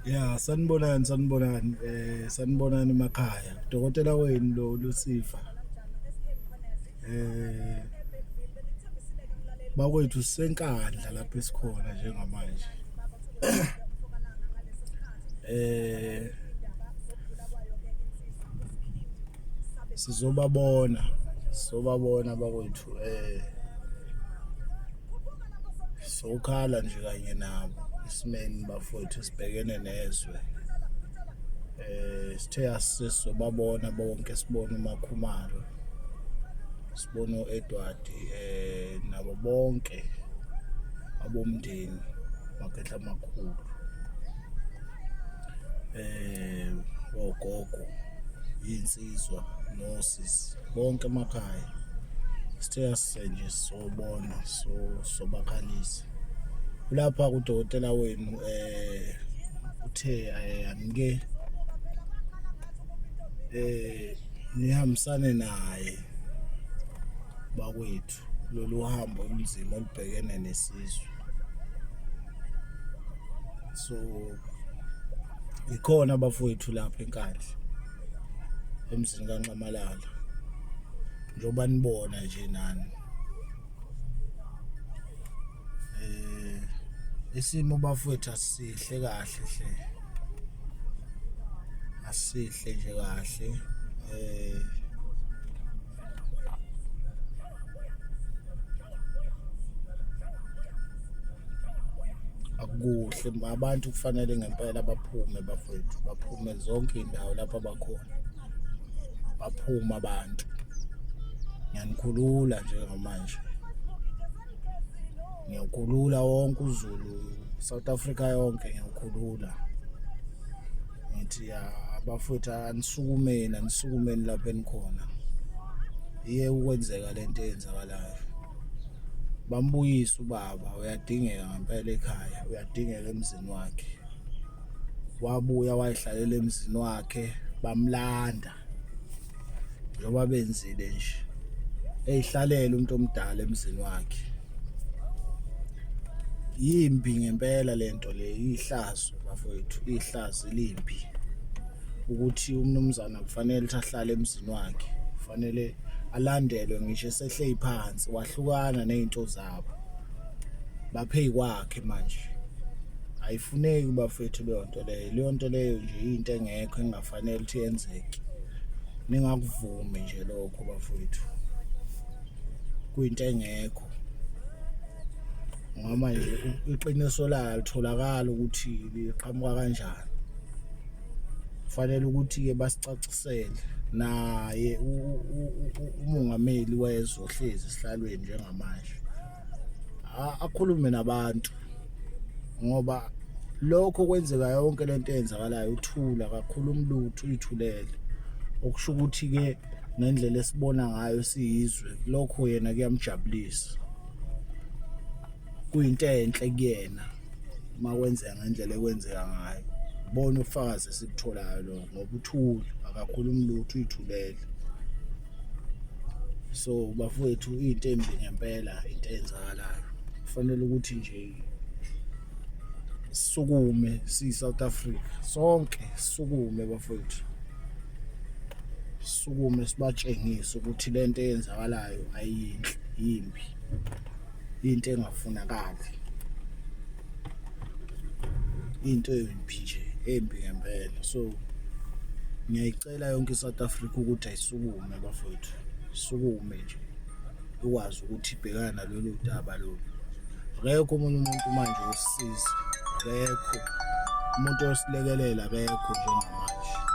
Ya, sanibonani sanibonani sanibonani emakhaya. Udokotela wenu lo Lucifer. Eh bakwethu siseNkandla lapho esikhona njengamanje. Eh sizobabona sizobabona bakwethu sokhala nje kanye nabo esimeni bafowethu sibhekene nezwe sithe asizobabona bonke sibone uMakhumalo sibone u-Edward nabo bonke abomndeni makhehla amakhulu ogogo iy'nsizwa nosisi bonke emakhaya. Sithe asise nje sobona sobakhalisa. Lapha kudokotela wenu uthe anike nihambisane naye bakwethu lolu hambo olunzima olubhekene nesizwe. So ikhona abafowethu lapha eNkandla emzini kaNxamalala njengoba nibona nje nani eh isimo bafowethu asihle kahle hle asihle nje kahle eh akukuhle abantu kufanele ngempela baphume bafowethu baphume zonke iy'ndawo lapho abakhona baphume abantu ngiyanikhulula njengamanje ngiyawukhulula wonke uZulu South Africa yonke ngiyawukhulula ngithi abafowethu anisukumeni anisukumeni lapho enikhona iye ukwenzeka lento eyenzakalayo bambuyise ubaba uyadingeka ngempela ekhaya uyadingeka emzini wakhe wabuya wayihlalela emzini wakhe bamlanda njengoba benzile nje eyihlalela umuntu omdala emzini wakhe yimbi ngempela lento le ihlazo bafowethu ihlazo elimbi ukuthi umnumzana kufanele ukuthi ahlale emzini wakhe kufanele alandelwe ngisho esehleli phansi wahlukana nezinto zabo bapheyi kwakhe manje ayifuneki bafethu leyo nto leyo leyo nto leyo nje into engekho engafanele ukuthi yenzeke ningakuvumi nje lokho bafethu kuyinto engekho ngoba nje iqiniso layo alitholakali ukuthi liqhamuka kanjani kufanele ukuthi-ke basicacisele naye umongameli wezwe ohlezi esihlalweni njengamanje akhulume nabantu ngoba lokho kwenzeka yonke lento eyenzakalayo uthula kakhulu umlutho uyithulele okusho ukuthi-ke ngendlela esibona ngayo siyizwe lokho yena kuyamjabulisa kuyinto enhle kuyena uma kwenzeka ngendlela ekwenzeka ngayo bona ubufakazi esibutholayo lo ngoba uthule akakhulumi lutho uyithulele so bafowethu into embi ngempela into eyenzakalayo kufanele ukuthi nje sisukume siyi-South Africa sonke sisukume bafowethu sisukume sibatshengise ukuthi lento eyenzakalayo ayiyinhle yimbi into engafunakali into embi nje embi ngempela so ngiyayicela yonke iSouth Africa ukuthi ayisukume bafowethu sukume nje ikwazi ukuthi ibhekane nalolu daba lolu akekho omunye umuntu manje osisiza akekho umuntu osilekelela akekho njengamanje.